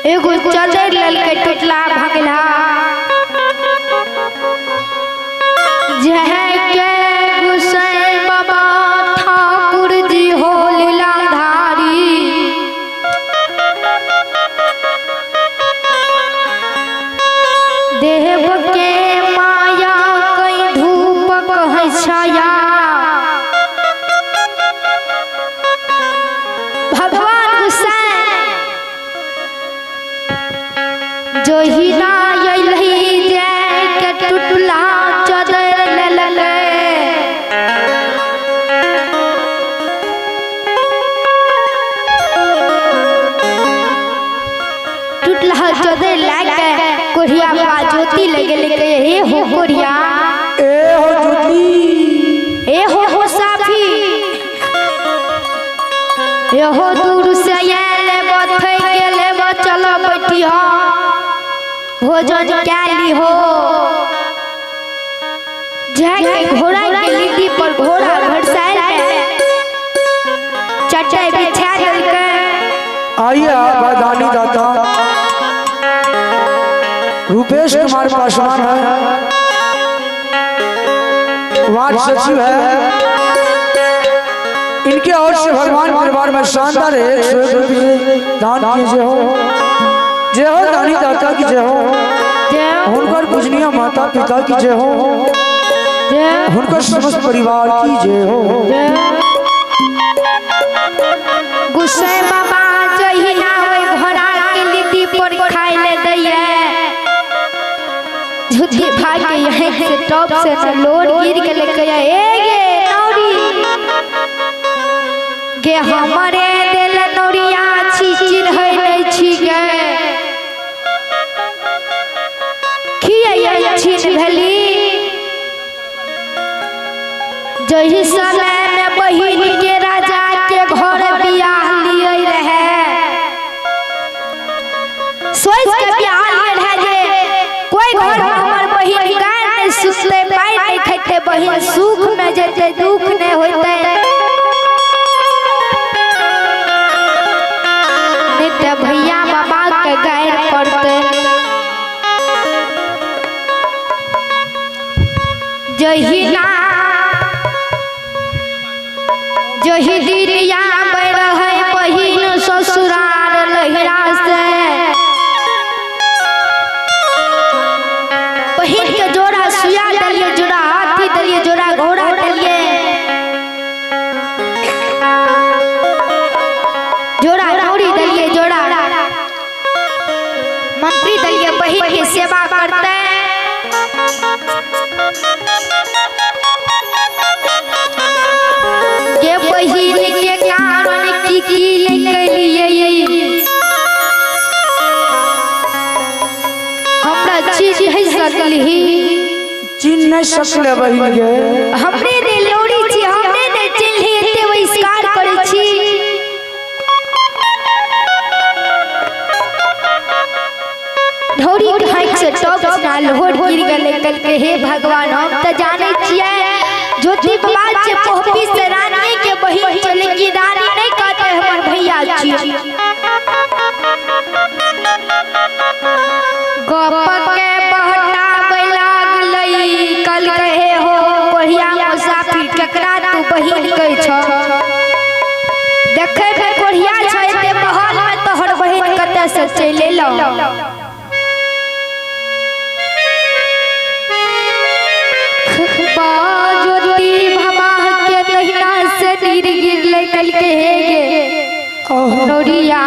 एगो चदर ललके टुटला भगला जह के गुसैन बाबा ठाकुर जी हो लीलाधारी। देव के माया कई धूप कह छाया। भगवान गुसैन जहिना अयलही जाय के टुटला चदर ललके टुटला चदर लए के कोढ़िया बा ज्योति लगे लेके हे हो कोढ़िया ए हो ज्योति ए हो हो साफी ए हो दूर से आयल बथै गेले चल बैठी हो भोजन कै ली हो। जाके घोड़ा के लिट्टी पर घोड़ा घड़सायल में चटाई बिछा देलकै। आइए आप दानी दाता रूपेश कुमार पासवान है, वार्ड सचिव है। इनके ओर से भगवान दरबार में शानदार 101 रुपये दान कीजिए हो। जय हो दानी दाता की जय हो, हुनकर पूजनीय माता पिता की जय हो, हुनकर समस्त परिवार की जय हो। गुस्से बाबा जहिना ओहि घोड़ा के लिट्टी पर खाइ ले दैये झूठी भाग के यहीं से टॉप से न लोड गिर के लेके ए गे नौरी गे हमरे दिल नौरिया छी चिन्है नै छी गे खियै छिन भेली। जही समय में बहिन के राजा के घर बियाह लिए रहे, सोच के बियाह लिए रहे जे कोई घर में हमर बहिन गाय नहीं सुतते पाई नहीं खैते, बहिन सुख में जेते दुख नहीं होते। नहीं ते भैया बाबा के गाय पड़ते। जहिना जही दिरिया रहे बहिन ससुराल लहिरा से बहिन के जोड़ा सुया दिलिए, जोड़ा हाथी दिलिए, जोड़ा घोड़ा दिलिए, जोड़ा घोड़ी दिलिए, जोड़ा मंत्री दिलिए। बहिन की सेवा करते के बहिन के कारण की की नहीं कैलिए हमरा चीज है सकली चिन्ह नहीं सकले बहिन के हमरे ने लोड़ी छी हमरे ने चिन्ह एते वैस्कार करै छी। ढोरी के हाथ से टॉप ना लोड गिर गेलै। कल के हे भगवान हम त जानै छियै ज्योति बाबा से पोहपी से रानी के बहिन छै, लेकिन रानी नहीं कहते हमर भैया छी। गप के बहटाबै लागलै कल कहे हो कोढ़िया मुसाफिर केकरा तू बहिन कहै छ, देखै में कोढ़िया छै ते महल में तोहर बहिन कतऽ से चलि एलौ। ज्योति बाबा के दहिना से नीर गिरलै। कल के हे गे नौरिया